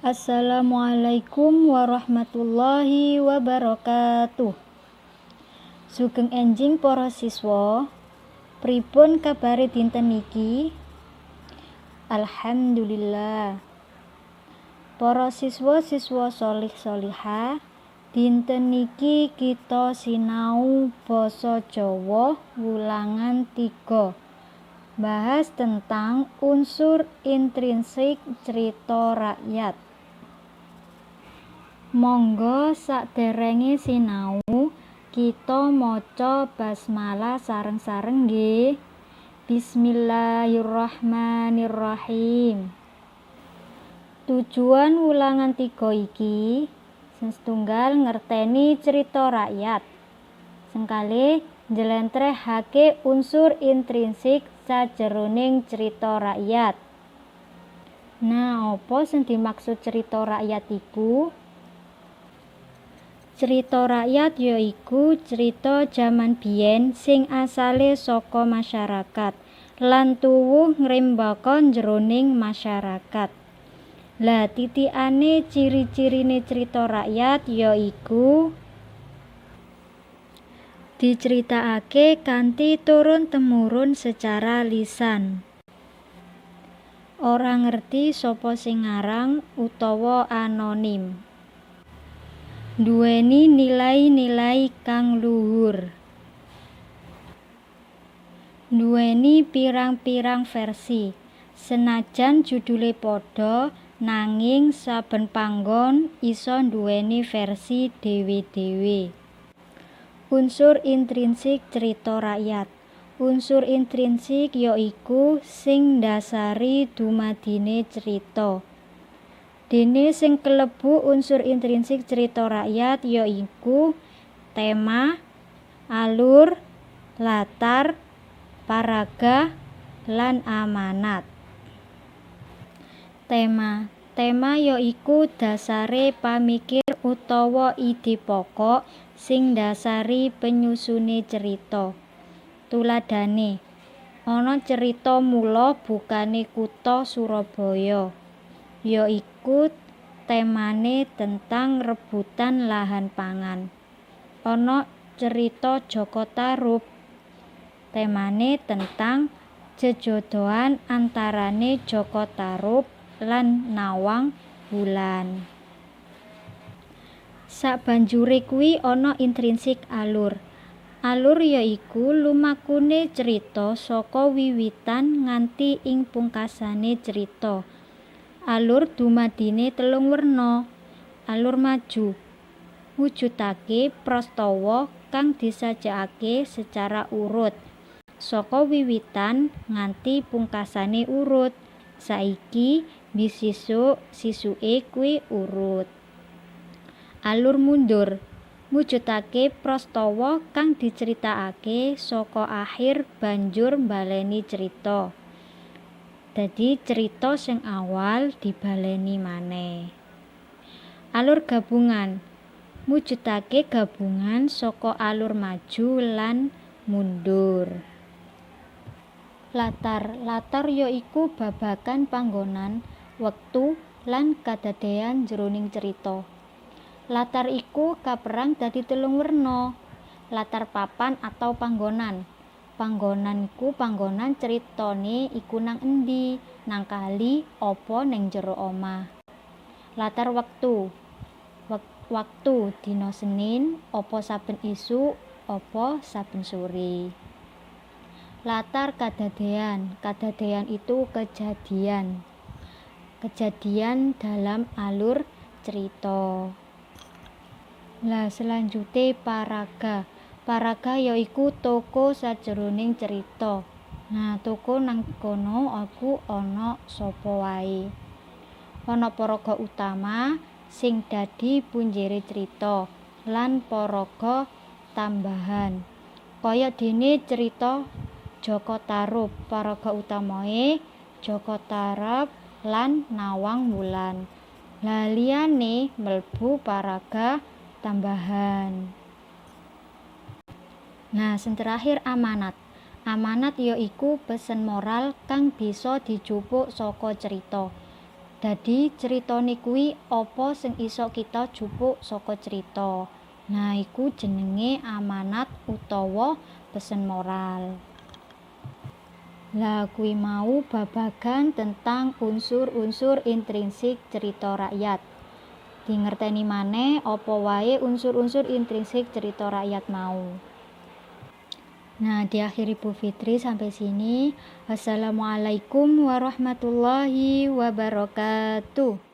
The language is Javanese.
Assalamualaikum warahmatullahi wabarakatuh. Sugeng enjing para siswa. Pripun kabare dinten niki? Alhamdulillah. Para siswa-siswa sholih sholihah, dinten niki kita sinau basa Jawa wulangan 3. Bahas tentang unsur intrinsik cerita rakyat. Monggo saderenge sinau kita maca basmalah sareng-sareng nggih. Bismillahirrahmanirrahim. Tujuan wulangan 3 iki sing setunggal ngerteni cerita rakyat. Sing kalih njlentrehake unsur intrinsik sajroning cerita rakyat. Nah, apa sing dimaksud cerita rakyat iku? Cerita rakyat ya iku cerita jaman biyen sing asale saka masyarakat lan tuwuh ngrembaka jroning masyarakat. Lah, titikane ciri-cirine cerita rakyat ya iku diceritakake kanthi turun temurun secara lisan. Ora ngerti sapa sing ngarang utawa anonim. Nduweni nilai-nilai kang luhur. Nduweni pirang-pirang versi. Senajan judule padha, nanging saben panggon isa nduweni versi dhewe-dhewe. Unsur intrinsik cerita rakyat. Unsur intrinsik ya iku sing ndhasari dumadine cerita. Dene sing kelebu unsur intrinsik cerita rakyat ya iku tema, alur, latar, paraga, lan amanat. Tema. Tema ya iku dasare pamikir utawa ide pokok sing ndhasari penyusune cerita. Tuladhane ana cerita Mula Bukane Kutha Surabaya, ya iku temane tentang rebutan lahan pangan. Ana cerita Jaka Tarub, temane tentang jejodohan antarane Jaka Tarub lan Nawang Wulan. Sabanjure kuwi ana intrinsik alur. Alur ya iku lumakune cerita saka wiwitan nganti ing pungkasane cerita. Alur dumadine telung werna. Alur maju mujudake prastawa kang disajekake secara urut saka wiwitan nganti pungkasane urut. Saiki mbisisuk sisuke kuwi urut. Alur mundur mujudake prastawa kang diceritakake saka akhir banjur mbaleni cerita. Dadi cerita sing awal dibaleni maneh. Alur gabungan mujudake gabungan saka alur maju lan mundur. Latar. Latar ya iku babagan panggonan, wektu, lan kadadeyan jroning cerita. Latar iku kaperang dadi telung werna. Latar papan atau panggonan. Panggonan iku panggonan critane iku nang endi, nang kali apa ning jero omah. Latar wektu. Wektu dina Senin apa saben isuk apa saben sore. Latar kadadeyan. Kadadeyan itu kejadian. Kejadian dalam alur cerita. Lah, selanjute paraga. Paraga ya iku tokoh sajroning cerita. Nah, tokoh nang kono aku ana sapa wae. Ana paraga utama sing dadi punjere cerita lan paraga tambahan. Kaya dene cerita Jaka Tarub, paraga utamae Jaka Tarub lan Nawang Wulan. Lah, liyane mlebu paraga tambahan. Nah, sing terakhir amanat. Amanat ya iku pesen moral kang bisa dijupuk saka cerita. Dadi critane kuwi apa sing iso kita jupuk saka crita. Nah, iku jenenge amanat utawa pesen moral. Lah, kuwi mau babagan tentang unsur-unsur intrinsik cerita rakyat. Dingerteni maneh apa wae unsur-unsur intrinsik cerita rakyat mau. Nah, diakhiri Bu Fitri sampai sini. Wassalamualaikum warahmatullahi wabarakatuh.